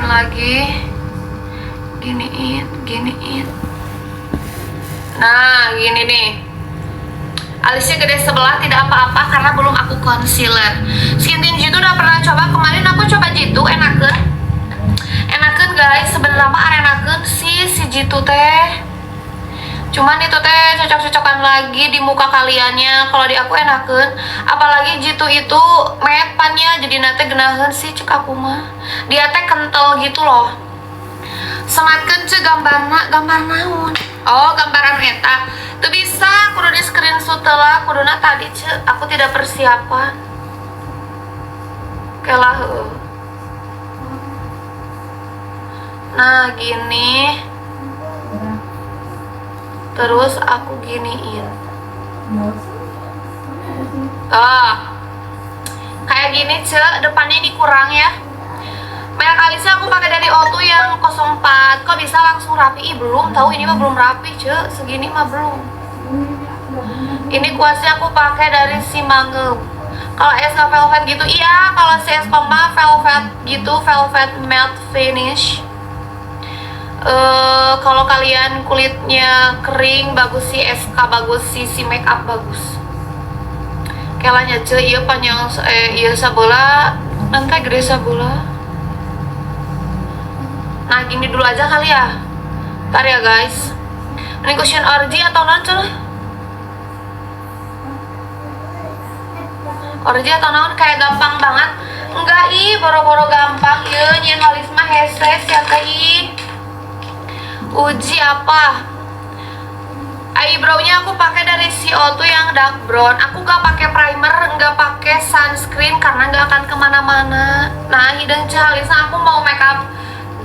Giniin lagi. Giniin, giniin. Nah, gini nih. Alisnya gede sebelah tidak apa-apa karena belum aku concealer. Skin tint Jitu udah pernah coba kemarin, aku coba Jitu enakeun. Enakeun guys, sebenarnya mah arenakeun sih si Jitu teh. Cuman itu teh cocok-cocokan lagi di muka kaliannya. Kalau di aku enakeun, apalagi Jitu itu matte pannya jadi nanti genaheun sih cek aku mah. Dia teh kental gitu loh. Sematkeun ce gambarna, gambar naon? Oh, gambaran eta. Tuh bisa kudu di screenshot lah, kuduna tadi ce, aku tidak persiapan. Kelah heueuh. Nah, gini. Terus aku giniin. Ah. Kayak gini, ce, depannya ini kurang ya. Merek alisnya aku pakai dari O2 yang 04. Kok bisa langsung rapi? Ih, belum tahu, ini mah belum rapi, ce. Segini mah belum. Ini kuasnya aku pakai dari si Mangem. Kalau SK velvet gitu, iya, kalau si SK mah velvet gitu, velvet matte finish. Kalau kalian kulitnya kering bagus sih SK, bagus sih si make up bagus. Kelanya ce, iya panjang iya sabola, nanti gede sabola. Nah, gini dulu aja kali ya. Ntar ya guys. Ini cushion orgy atau non cenah? Orgy atau naon, kayak gampang banget. Enggak ih, boro-boro gampang ye, nyieun halis mah hese sia teh ih. Uji apa? Eyebrownya aku pakai dari CO2 yang dark brown. Aku gak pakai primer, nggak pakai sunscreen karena nggak akan kemana-mana. Nah, hidung alisnya aku mau makeup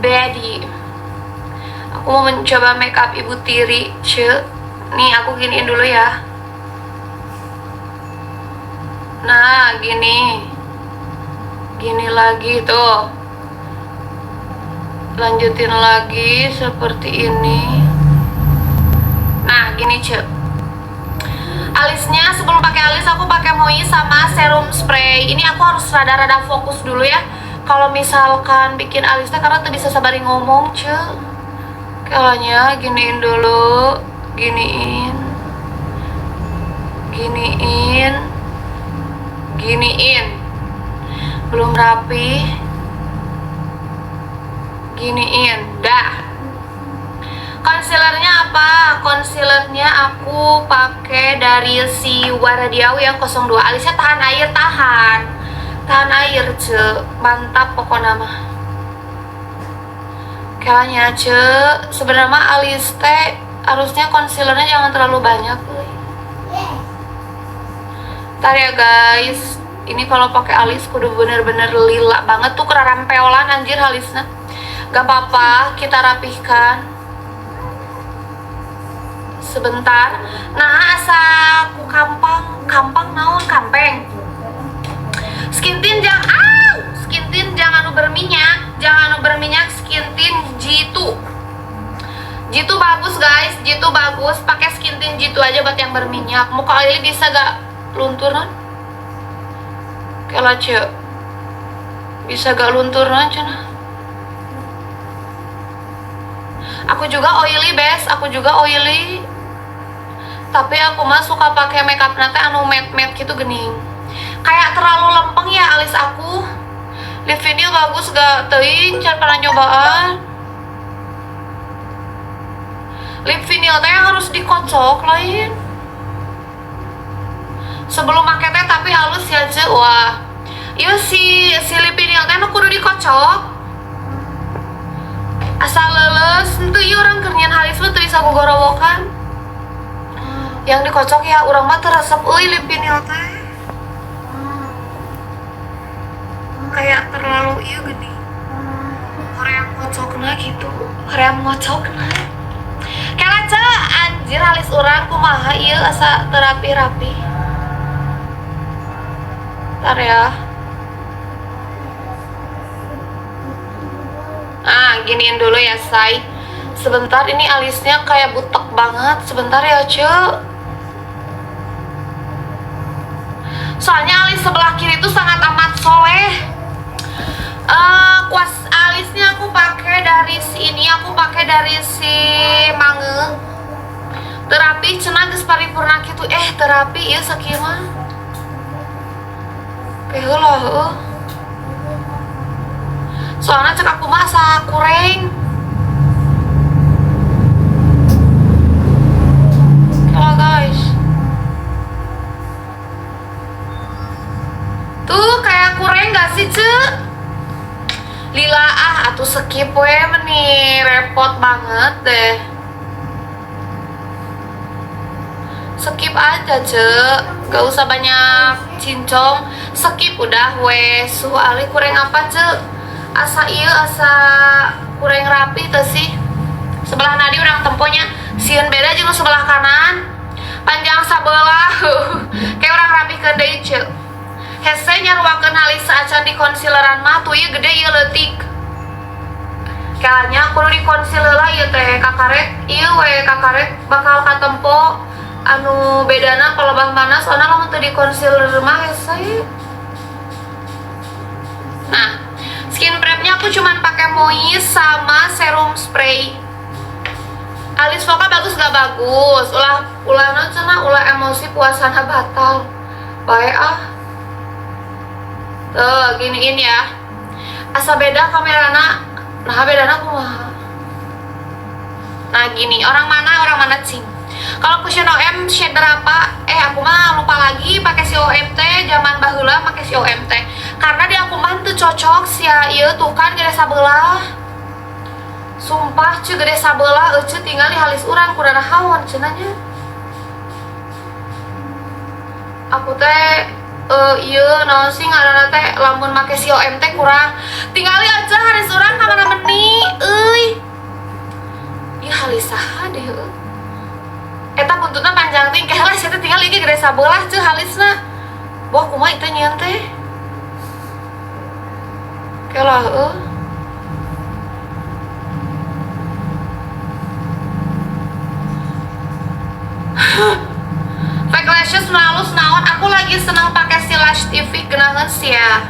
baddie. Aku mau mencoba makeup ibu tiri, ce. Nih aku giniin dulu ya. Nah, gini. Gini lagi tuh. Lanjutin lagi seperti ini. Nah, gini, ce. Alisnya sebelum pakai alis aku pakai Moi sama serum spray. Ini aku harus rada-rada fokus dulu ya. Kalau misalkan bikin alisnya karena tuh bisa sabari ngomong, ce. Kayaknya giniin dulu, giniin. Giniin. Giniin. Belum rapi. Giniin. Dah. Concealernya apa? Concealernya aku pakai dari si Waradiau yang 02. Alisnya tahan air, tahan. Tahan air, ce. Mantap pokoknya mah. Kayaknya, ce, sebenarnya mah alis teh harusnya concealernya jangan terlalu banyak, euy. Ntar ya guys, ini kalau pakai alis kudu bener-bener lila banget tuh, kerampeolan anjir alisnya. Gak apa-apa, kita rapihkan sebentar. Nah, asa ku kampang, kampang naon kampeng. Skin tint jangan, au, skin tint jangan nu berminyak, jangan nu berminyak, skin tint Jitu. Jitu bagus guys, Jitu bagus. Pakai skin tint Jitu aja buat yang berminyak. Muka oily bisa gak luntur non? Kela ce, bisa gak luntur non cenah? Aku juga oily bes, aku juga oily. Tapi aku mah suka pakai makeup nate anu matte matte gitu gening. Kayak terlalu lempeng ya alis aku. Lip vinyl bagus gak? Teuing, can pernah nyobaan. Lip vinyl teh harus dikocok lain. Sebelum make teh tapi halus ya ce. Wah. Iya si si lip vinyl teh nu kudu dikocok. Asal leuleus henteu ieu urang keur nyieun halis mah teu bisa gogorowokan. Yang dikocok ya urang mah teu resep euy lip vinyl teh. Kayak terlalu ieu gini. Hoream ngocokna gitu. Hoream ngocokna. Kela ce, anjir halis urang kumaha ieu asa teu rapi-rapi. Ntar ya. Ah, giniin dulu ya, say. Sebentar, ini alisnya kayak butek banget. Sebentar ya, ce. Soalnya alis sebelah kiri itu sangat amat soleh. Kuas alisnya aku pakai dari si Mange. Terapi cenah geus paripurna kitu, terapi ieu sakieu mah. Keheula heueuh. Soalnya cek aku mah asa kurang. Kela guys. Tuh kayak kurang gak sih, Ce? Lila ah, atuh skip we meni repot banget deh. Skip aja, Ce. Gak usah banyak cincong. Skip udah we. Suhu ali kurang apa, Ce? Asa ieu asa kurang rapi teh sih. Sebelah nadi urang temponya sieun beda jeung sebelah kanan. Panjang sabelah. Kayak urang rapihkeun deui, Ce. Hese nyaruakeun halis saacan di concealeran mah tuh ieu gede ieu leutik. Kayaknya kudu di concealer lah ieu teh kakarek ieu we kakarek bakal katempo anu bedana palebah mana soalna lamun teu di concealer mah hese. Nah, skin prepnya aku cuman pakai moist sama serum spray. Alis Voka bagus gak bagus? Ulah ulah naon cenah, ulah emosi puasana batal. Bae ah. Tuh, giniin ya. Asa beda kamerana. Nah, bedana kumaha? Nah, gini, orang mana cing. Kalau cushion OM shade berapa? Aku mah lupa lagi pakai si OMT zaman baheula pakai si OMT. Karena di aku mah teu cocok sia ieu tuh kan gede sabelah. Sumpah cu gede sabelah euceu tinggal di halis urang kurang hawan cenah nya. Aku teh ieu naon sih ngaranna teh lamun make si OMT kurang. Tinggali aja halis urang ka mana meni euy. Ieu halis saha deh euy. Eta buntutna panjang ting keheula sia teh tinggal ieu gede sabelah ceu halisna. Wah kumaha itu nyieun teh? Kelah heueuh. Fake lashes halus naon? Aku lagi seneng pakai si Lash TV genaheun sia.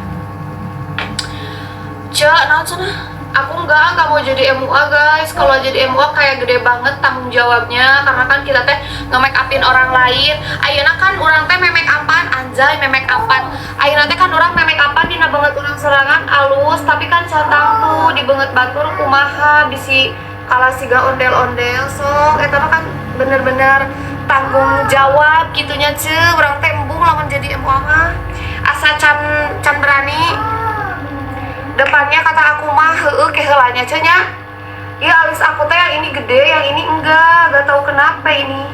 Cek naon cenah? Aku nggak mau jadi MUA guys. Kalau jadi MUA kayak gede banget tanggung jawabnya, karena kan kita teh nge-make upin orang lain. Ayeuna kan urang teh make upan, anjay make upan. Ayeuna teh kan urang make upan dina beungeut urang sorangan alus, tapi kan catang tuh di beungeut batur kumaha bisi kalah siga ondel-ondel sok eta mah kan bener-bener tanggung jawab gitunya ce. Urang teh embung lamun jadi MUA mah. Asa can berani. Depannya kata aku mah heueuh keheulanya ce nya. Ya alis aku teh yang ini gede, yang ini enggak, enggak tahu kenapa ini.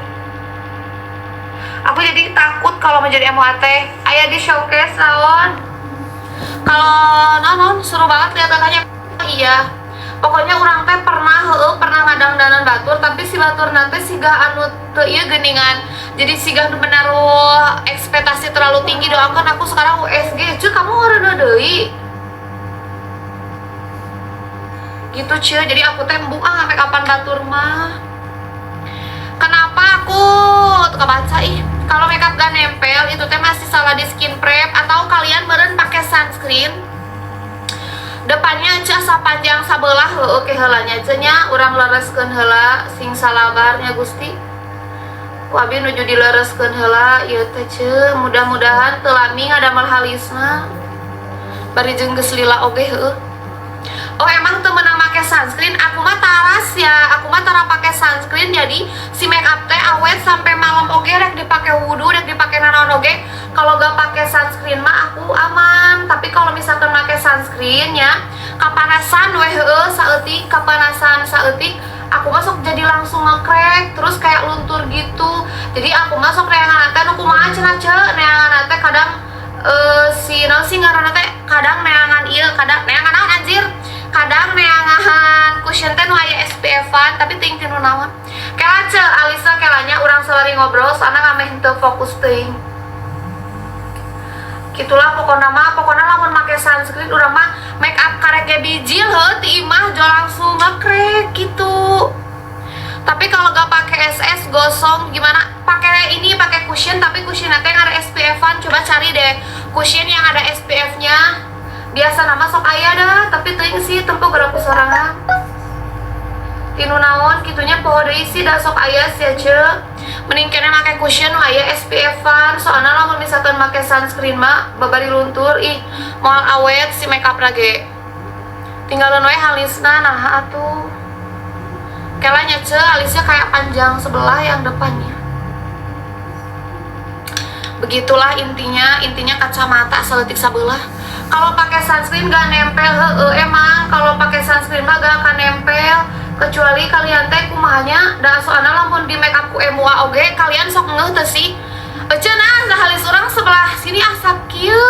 Aku jadi takut kalau menjadi MUA teh. Aya di showcase naon. Kalau naon seru banget lihat katanya. Iya. Pokoknya urang teh pernah heueuh pernah ngadangdanan batur, tapi si batur nanti siga anu teu ieu geuningan. Jadi siga nu menaruh ekspektasi terlalu tinggi, doakan aku sekarang USG. Cuy, kamu ngareuneuh deui. Gitu cuy, jadi aku teh embung ah make upan batur mah. Kenapa aku tuh kebaca ih. Kalau makeup gak nempel itu teh masih salah di skin prep atau kalian meureun pakai sunscreen. Depannya aja asa panjang sabelah heueuh ke heulanya aja nya urang lereskeun heula sing salabarnya Gusti. Ku abi nuju dilereskeun heula ieu teh ceu, mudah-mudahan teu lami ngadamel halisna. Bari jeung geus lila oge heueuh. Oh emang tuh menang make sunscreen? Aku mah taras ya, aku mah tara pakai sunscreen, jadi si make up teh awet sampai malam oge, rek dipake wudu, rek dipake nanaon oge. Kalau gak pakai sunscreen mah aku aman. Tapi kalau misalkan make sunscreen ya, kapanasan weh heueuh saeutik, kapanasan saeutik, aku masuk jadi langsung ngekrek, terus kayak luntur gitu. Jadi aku masuk neangan teh nu kumaha cenah ce, neangan teh kadang si naon sih ngaranna teh, kadang neangan ieu, kadang neangan naon anjir. Kadang neangan cushion teh nu aya SPF-an tapi teuing teu nu naon. Kela ce Alisa kelanya urang salari ngobrol soalna ngameh teu fokus teuing. Gitulah pokona mah, pokona lamun make sunscreen urang mah make up karek ge bijil heuh ti imah jo langsung ngekrek gitu. Tapi kalau gak pakai SS gosong gimana? Pakai ini, pakai cushion, tapi cushion teh yang ada SPF-an. Coba cari deh cushion yang ada SPF-nya. Biasa nama sok aya dah, tapi teuing sih tempo geura ku sorangan. Ti nu naon kitu nya, poho deui sih, da sok aya sia, Ce. Mending keneh make cushion nu aya SPF-an, soalna lamun misalkan make sunscreen mah babari luntur, ih, moal awet si makeup ge. Tinggalin we halisna, nah atuh. Kela nya, Ce, alisnya kayak panjang sebelah yang depannya. Begitulah intinya, intinya kacamata saeutik sabelah. Kalau pakai sunscreen gak nempel, heeh, emang kalau pakai sunscreen mah gak akan nempel, kecuali kalian teh kumaha nya, da soalna lamun di make up ku MUA oge kalian sok ngeuh teu sih? Ece, nah, halis urang sebelah sini asap kieu.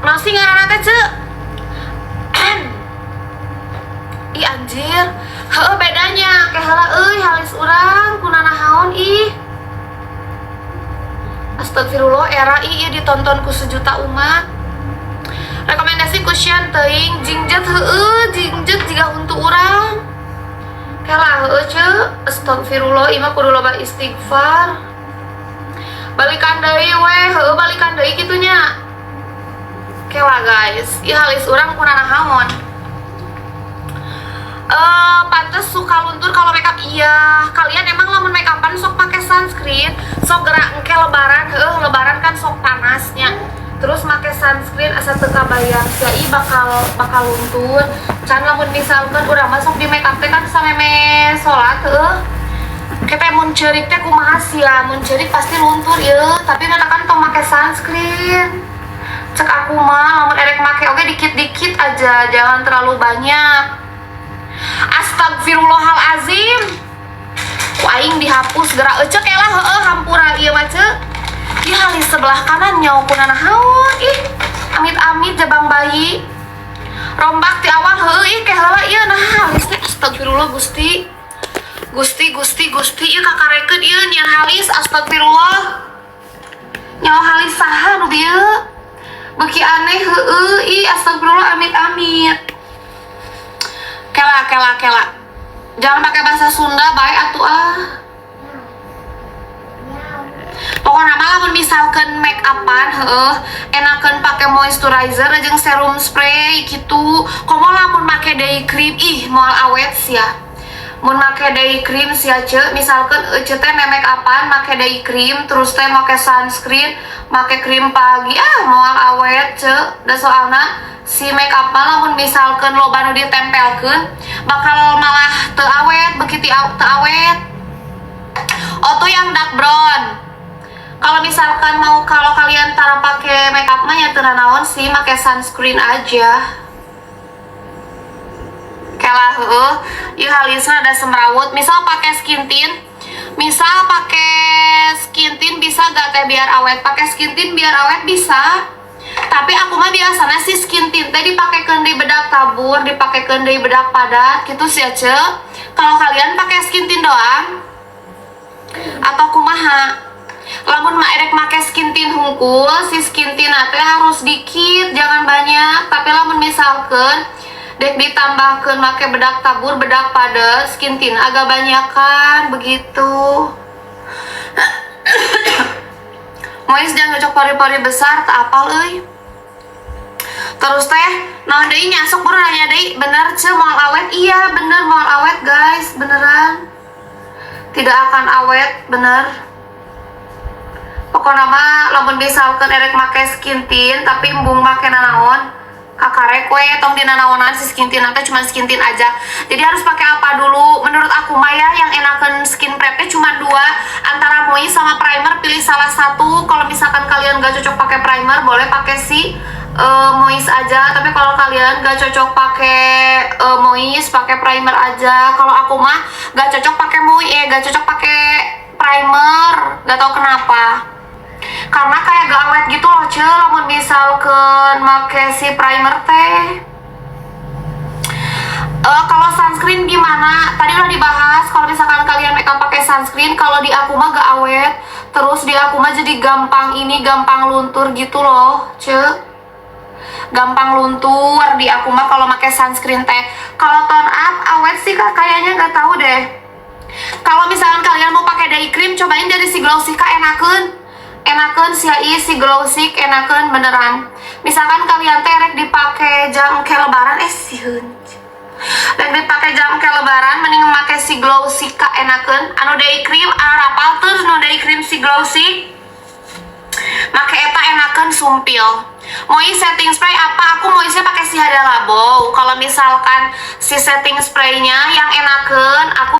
Masih ngaranna teh, Ce. Ih, anjir. Heeh, bedanya kayak heula euy, halis urang kunanahaon ih. Astagfirullah, era ih ieu ditonton ku sejuta umat. Rekomendasi cushion teuing jingjet, heueuh, jingjet jiga untuk urang. Kela, heueuh, Ce. Astagfirullah, ieu mah kudu loba istighfar. Balikan deui we, heueuh, balikan deui kitu nya. Kela, guys, ieu halis urang kunanahaon. Eh, pantes suka luntur kalau makeup, iya. Kalian emang lamun makeupan sok pakai sunscreen, sok gerak engke Lebaran, heuh, Lebaran kan sok panasnya. Terus make sunscreen asa teu kabayang sia ih bakal bakal luntur. Can lamun misalkan urang masuk di makeup teh kan sameme salat, heuh. Kita mun ceurik teh kumaha sia, mun ceurik pasti luntur ieu, tapi mana kan tong make sunscreen. Cek aku mah lamun erek make oge dikit-dikit aja, jangan terlalu banyak. Astagfirullahalazim. Ku aing dihapus gerak ece lah, heueuh, hampura ieu mah, Ce. Ih, halis sebelah kanan nyawa kunanahaon ih. Amit-amit jabang bayi. Rombak ti awal, heueuh, ih, ke heula ieu, nah halis teh, astagfirullah, Gusti. Gusti, Gusti, Gusti, ieu kakarekeun ieu nyian halis, astagfirullah. Nyawa halis saha nu bieu? Beuki aneh, heueuh, ih, astagfirullah, amit-amit. Kela, kela, kela. Jangan pakai bahasa Sunda bae atuh ah. Pokoknya mah lamun misalkan make upan, heueuh, enakeun pakai moisturizer jeung serum spray gitu. Komo lamun make day cream, ih, moal awet sia. Mun make day cream sia, Ce, misalkan ece teh make upan make day cream, terus teh make sunscreen, make krim pagi, ah, moal awet, Ce. Da soalna si make up mah lamun misalkan loba nu ditempelkeun bakal malah teu awet, begitu teu awet. Oh, tuh yang dark brown. Kalau misalkan mau, kalau kalian tara pakai make up mah ya teu naon sih, make sunscreen aja. Kela, heueuh, ieu halisna ada semrawut. Misal pakai skin tint, misal pakai skin tint bisa gak teh biar awet? Pakai skin tint biar awet bisa. Tapi aku mah biasanya sih skin tint teh dipakekeun di bedak tabur, dipakekeun di bedak padat gitu sih, Ce. Kalau kalian pakai skin tint doang atau kumaha? Lamun mah erek make skin tint hungkul, si skin tint teh harus dikit, jangan banyak. Tapi lamun misalkan dek ditambahkan make bedak tabur, bedak padat, skin tint agak banyakan begitu. Mois jangan cocok pori-pori besar, tak apal euy. Terus teh, nah deui nya, sok buru nanya deui, bener, Ce, moal awet? Iya, bener moal awet, guys, beneran. Tidak akan awet, bener. Pokoknya mah lamun misalkan erek make skin tint tapi embung make nanaon, kakarek we, tong dinanaonan si skin tint teh, cuma skin tint aja. Jadi harus pakai apa dulu? Menurut aku mah ya, yang enakan skin prepnya cuma dua, antara moist sama primer, pilih salah satu. Kalau misalkan kalian gak cocok pakai primer, boleh pakai si moist aja. Tapi kalau kalian gak cocok pakai moist, pakai primer aja. Kalau aku mah gak cocok pakai moist, eh, gak cocok pakai primer, gak tau kenapa, karena kayak gak awet gitu loh, Ce, lamun misalkan make si primer teh. Eh, kalau sunscreen gimana? Tadi udah dibahas. Kalau misalkan kalian makeup pakai sunscreen, kalau di aku mah gak awet. Terus di aku mah jadi gampang ini, gampang luntur gitu loh, Ce. Gampang luntur di aku mah kalau pakai sunscreen teh. Kalau tone up awet sih, Kak, kayaknya nggak tahu deh. Kalau misalkan kalian mau pakai day cream, cobain dari si Glossika, enakeun. Enakeun sia ih, si Glowsick enakeun beneran. Misalkan kalian teh rek dipake jang ke Lebaran, eh, sieun. Rek dipake jang ke Lebaran mending make si Glow Sika, enakeun. Anu day cream arapal tuh, nu day cream si Glow Sik. Make eta enakeun, sumpil. Moi setting spray apa? Aku moisnya pakai si Hada Labo. Kalau misalkan si setting spraynya yang enakeun aku